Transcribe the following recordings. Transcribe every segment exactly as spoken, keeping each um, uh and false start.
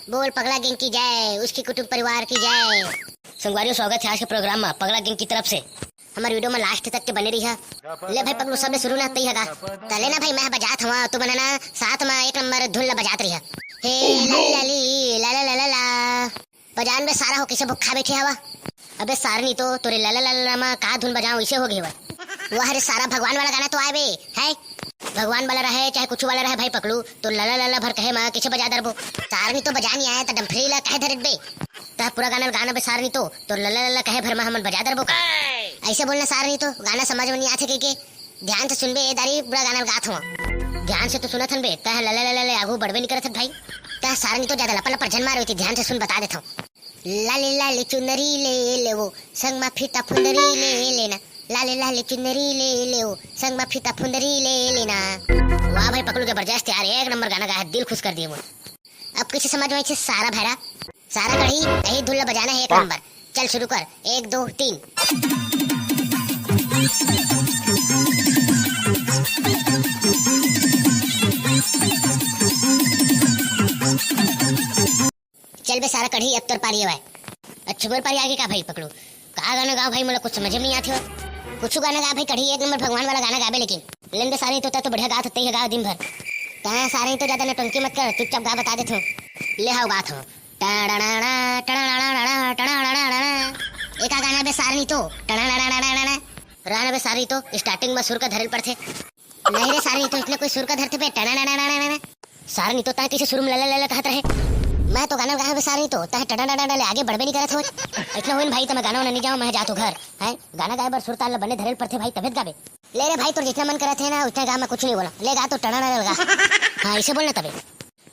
बोल पगला गैंग की जय, उसकी कुटुंब परिवार की जय। संगवारियों, स्वागत है आज के प्रोग्राम में पगला गैंग की तरफ से। हमर वीडियो में लास्ट तक के बने रहिहा। ले भाई पगलू, सबले शुरू ना तई हगा। त ले ना भाई, मैं बजात हवा, तू मन ह ना साथ में एक नंबर धुन ला बजात रहिहा। हे लाली लाली, ला ला ला ला ला। बजान बे सारा हो, कैसे भुक्खा बैठे हवा। अबे सारनी तो तोरे लला लला मा का धुन बजाओ, इसे हो गए हवा। वाह रे सारा, भगवान वाला गाना तो आए बे, है? भगवान वाला रहे चाहे कुछ वाला रहे भाई पकलू, तो लला लला भर कहे मा कैसे बजा दरबो। सारनी तो बजा नहीं आया, तो डम्फरी ला कहे धरत बे। ता पूरा गाना गाना बे सारनी तो, तो लला लला कहे भर मा हमन बजा दरबो का? ऐसे बोलना सारनी तो, गाना समझ में नहीं आथे के, के? ध्यान से सुनबे, ए दारी पूरा गाना गात हवा। ध्यान से तो सुनत हन बे, तह लला लला ले आगू बढ़बे नहीं करत हन भाई। तह सारनी तो ज्यादा लपर लपर झन मार होती, ध्यान से सुन, बता देत हूँ। लाली लाली चुनरी ले ले वो, संग मा फीता फुंदरी ले लेना। लाली लाली चुनरी ले ले वो, संग मा फीता फुंदरी ले लेना। वाह भाई पकलू, जबरदस्त यार, एक नंबर गाना गाया, दिल खुश कर दिए मोर। अब कुछ समझ में आइसे सारा भैरा, सारा कढ़ी, यही धुन ला बजाना है एक नंबर। चल शुरू कर, एक दो तीन। चल बे सारा कढ़ी, अब तोर पारी हवय। अच्छा, मोर पारी आगे का भाई पकलू? का गाना गाओ भाई, मोला कुछ समझ में नहीं आथे हो। कुछ गाना गा भाई कढ़ी, एक नंबर भगवान वाला गाना गाबे, लेकिन लेन बे सारनी तो, तै तो बढ़िया गात हस, तै गा दिन भर। तै सारनी तो ज्यादा नौटंकी मत कर, चुपचाप गा, बता देत हूँ। ले हाव गात हूँ। टड़ाड़ाड़ा, टड़ाड़ाड़ा, टड़ाड़ाड़ा। एका गाना बे सारनी तो, टड़ाड़ाड़ा। रहना बे सारनी तो, स्टार्टिंग में सुर का धरेल पड़थे। नहीं रे सारनी तो, इतने कोई सुर का धरथे बे, टड़ाड़ाड़ा। सारनी तो, तै कैसे सुर में लला लला कहत रहे? मैं तो गाना गाए बे सारनी तो, तै टड़ाड़ाड़ा ले आगे बढ़बे नहीं करत हो। इतना होइन भाई, त मैं गाना वाना नहीं गाऊँ, मैं जात हूँ घर। हैं? गाना गाए बर सुर ताल बने धरेल पड़थे भाई, तभे त गाबे। ले रे भाई, तोर जितना मन करत हे ना, उतना गा, मैं कुछ नहीं बोला। ले गा तो टड़ाड़ाड़ा गा। हाँ, इसे बोलना तबे।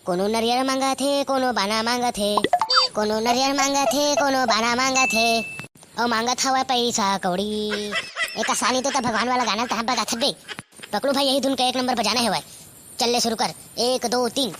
कोनो नरियर मांगत हे, कोनो बाना मांगत हे। कोनो नरियर मांगत हे, कोनो बाना मांगत हे। अउ मांगत हवय पैसा कौड़ी। एका सारनी तो, त भगवान वाला गाना तहाँ बगाथत बे। पकलू भाई, यही धुन का एक नंबर बजाना हवय। चल ले शुरू कर, एक दो तीन।